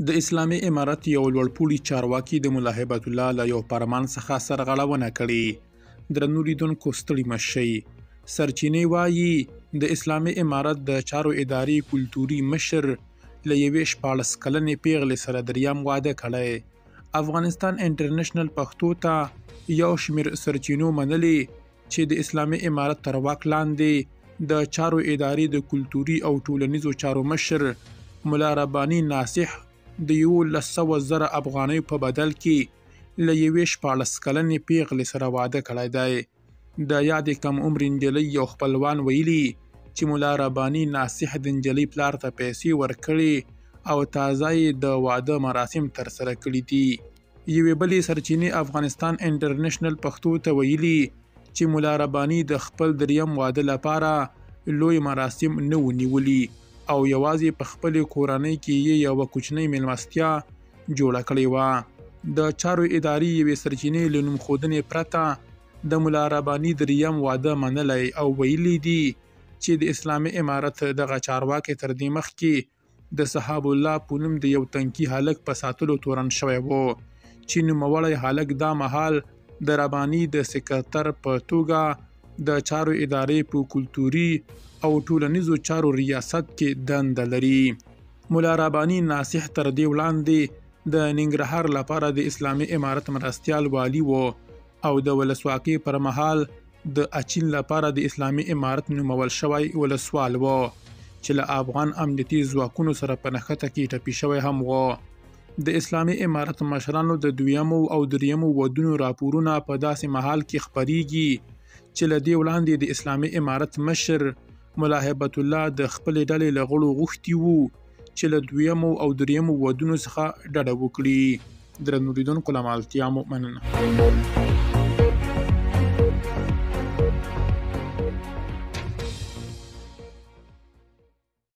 د اسلامي امارت یو لوړپوړي چارواکي د ملا هبت الله له یو فرمان څخه سرغړونه کړې. درنو لیدونکو ستړي مه شئ. سرچینې وايي، د اسلامي امارت د چارو ادارې کلتوري مشر له یوې 16 کلنې پیغلې سره دریم واده کړی. افغانستان انټرنشنل پښتو ته یو شمېر سرچینو منلې چې د اسلامي امارت تر واک لاندې د چارو ادارې د کلتوري او ټولنیزو چارو مشر ملا رباني ناصح د 1100,000 افغانیو په بدل کې له یوې 16 کلنې پیغلې سره واده کړی دی. د یادې کم عمرې نجلۍ یو خپلوان ویلي چې ملا رباني ناصح د نجلۍ پلار ته پیسې ورکړې او تازه یې د واده مراسم ترسره کړي دي. یوې بلې سرچینې افغانستان انټرنشنل پښتو ته ویلي چې ملا رباني د خپل دریم واده لپاره لوی مراسم نه وو نیولي او یوازې په خپلې کورنۍ کې یې یوه کوچنۍ میلمستیا جوړه کړې وه. د چارو ادارې یوې سرچینې له نوم ښودنې پرته د ملا رباني دریم واده منلی او ویلي دي چې د اسلامي امارت دغه چارواکی تر دې مخکې د سحاب الله په نوم د یو تنکي هلک په ساتلو تورن شوی و، چې نوموړی هلک دا مهال د رباني د سکرتر په توګه د چارو ادارې په کلتوري او ټولنیزو چارو ریاست کې دنده لري. ملا رباني ناصح تر دې وړاندې د ننګرهار لپاره د اسلامي امارت مرستیال والي و او د ولسواکۍ پر مهال د اچین لپاره د اسلامي امارت نومول شوی ولسوال و، چې له افغان امنیتي ځواکونو سره په نښته کې ټپي شوی هم و. د اسلامي امارت مشرانو د دویمو او دریمو ودونو راپورونه په داسې مهال کې خپریږي چې له دې وړاندې د اسلامي امارت مشر ملا هبت الله د خپلې ډلې له غړو غوښتي وو چې له دویمو او دریمو ودونو څخه ډډه وکړي. درنو لیدونکو له مالتیا مو مننه.